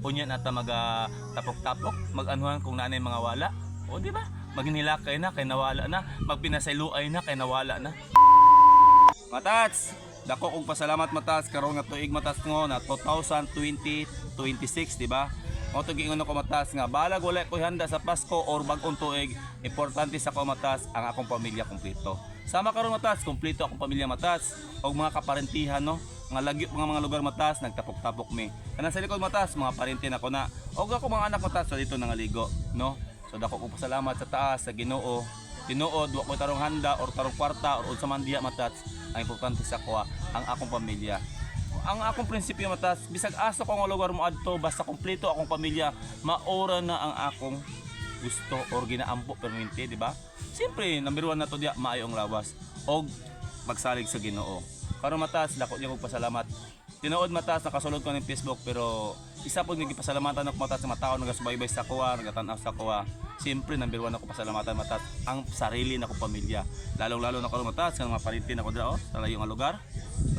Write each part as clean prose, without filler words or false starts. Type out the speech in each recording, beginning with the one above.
Unya na ta maga tapok-tapok, mag-anuhan kung naanay mga wala. O, di ba? Magnilakay na kay nawala na, magpinasayloay na kay nawala na. Matats, dako kong pasalamat, matats, karon nga tuig, matats, ngo na 2020 26, di ba? Mao to giingon ako, matats, nga balag wala ko handa sa Pasko or bag-ong tuig, importante sa ko, matats, ang akong pamilya kumpleto. Sama karon, matats, kumpleto akong pamilya, matats, og mga kaparentihan, no? Mga lagyo mga lugar, matats, nagtapok-tapok mi. Kanang sa likod, matats, mga parente na ko na. Og ako mga anak, matats, sa dito nangaligo, no? So dako kong pasalamat sa taas sa Ginoo. Tinuod, wa ko tarong handa or tarong kwarta or unsa man diha, matats, ang importante sa kuha ang akong pamilya. Ang akong prinsipyo, matats, bisag asa ko nga lugar mo adto, basta kumpleto akong pamilya, maora na ang akong gusto or ginaampo perminti, di ba? Siyempre, number one na to diya, maayo ang lawas og magsalig sa Ginoo. Karon, matats, dako niya kog pasalamat. Tinuod, matats, nakasulod ko ng Facebook, pero isa po nga gipasalamatan ako, matats, sa mga tao nagasubaybay sa kuha, nagatan-aw sa kuha. Siyempre, number one ako pasalamatan, matats, ang sarili na ko pamilya. Lalong-lalo na karon, matats, nga mga parente na ko dira oh, sa layo nga lugar.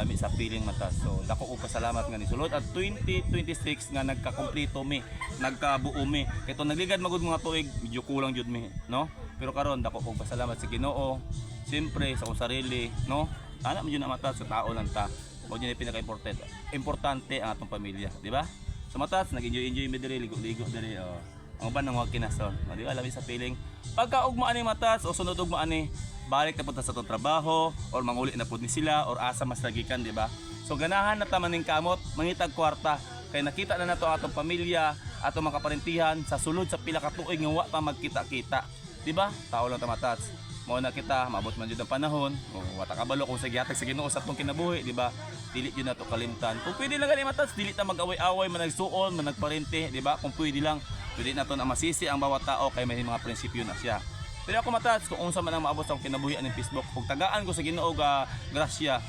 Lami sa piling, matats. So, dako ko pasalamat nga nisulod at 2026 nga nagkakumpleto mi, nagkabuo mi. Kay to nagligad magud mga tuig, medyo kulang jud mi, no? Pero karon dako kong pasalamat sa Ginoo. Siyempre sa akong sarili, no? Ana man jud na, matats, sa tao lang ta. Mao jud pinaka-importante. Importante ang atong pamilya, di ba? So matats, nag-enjoy-enjoy mi diri, ligo-ligo diri, oh. Ang uban nang kinason. O, di ba? Lami sa feeling. Pagka ugma ani, matats, o sunod ugma ani, balik na pud ta sa atong trabaho or manguli na pud ni sila or asa mas lagikan, di ba? So ganahan na ta maning kamot, mangitag kwarta kay nakita na nato atong pamilya, atong mga kaparentihan sa sulod sa pila ka tuig nga wa pa magkita-kita. Di ba? Tao lang ta, matats. Mao na kita, maabot man jud ang panahon, o wa ta kabalo kung sa gihatag sa Ginoo sa atong kinabuhi, di ba? Dili jud nato kalimtan. Kung pwede lang gani, matats, dili ta mag-away-away, managsuon, managparente, di ba? Kung pwede lang, pwede nato na masisi ang bawat tao kay may mga prinsipyo na siya. Pero ako, matats, kung unsa man ang maabot sa akong kinabuhi aning Facebook, kung tagaan ko sa Ginoo ga grasya,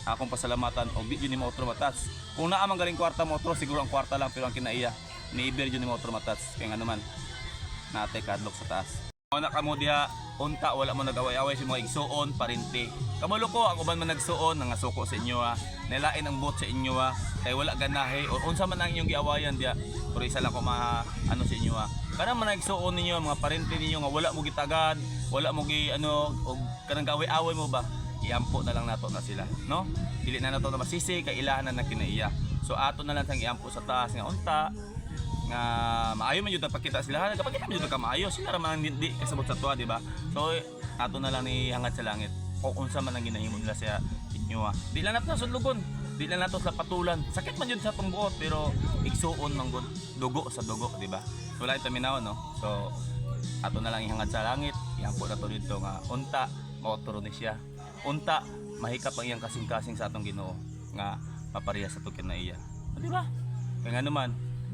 akong pasalamatan og di jud ni maotro, matats. Kung naa man galing kwarta mo otro, siguro ang kwarta lang, pero ang kinaiya ni jud ni maotro, matats. Kay ngano man naate kadlok sa taas. Mao na kamo diha, unta wala mo nagaway-away sa mga igsuon, parente. Kabalo ko ang uban man nagsuon, nangasuko sa inyo ha. Nilain ang buot sa inyo ha. Kay wala ganahe or unsa man ang inyong giawayan diha. Pero isa lang ko ma ano sa inyo ha. Kana man nagsuon ninyo mga parente ninyo nga wala mo gitagad, wala mo gi ano og kanang gaway-away mo ba? Iampo na lang nato na sila, no? Dili na nato na masisi kay ilahan na na kinaiya. So ato na lang sang iampo sa taas nga unta nga maayo man jud ang pagkita sila, nagapakita man jud ka maayo sila ra man ang di kasabot sa tuwa, di ba? So ato na lang ni hangad sa langit kung unsa man ang ginahimo nila sa inyo ha. Di lang nato nasudlugon, di lang nato sa patulan, sakit man jud sa atong buot, pero igsuon man gud, dugo sa dugo, di ba? So wala itaminaw, no? So ato na lang ihangad sa langit, ihampo na to dito nga unta maotro ni siya, unta mahikap ang iyang kasing-kasing sa atong Ginoo nga mapareha sa atong kinaiya, di ba? Kaya nga naman,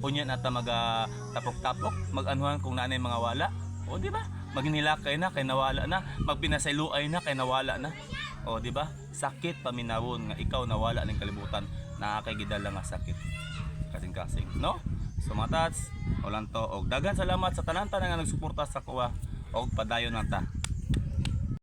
unya na ta maga tapok-tapok, mag-anuhan kung naanay mga wala. O, di ba? Magnilakay na kay nawala na, magpinasayloay na kay nawala na. O, di ba? Sakit paminawon nga ikaw nawala ning kalibutan, naa kay gidala nga sakit. Kasing-kasing, no? So mga tats, ulan to og daghan salamat sa tanan-tanan nga nagsuporta sa kuha og padayon lang ta.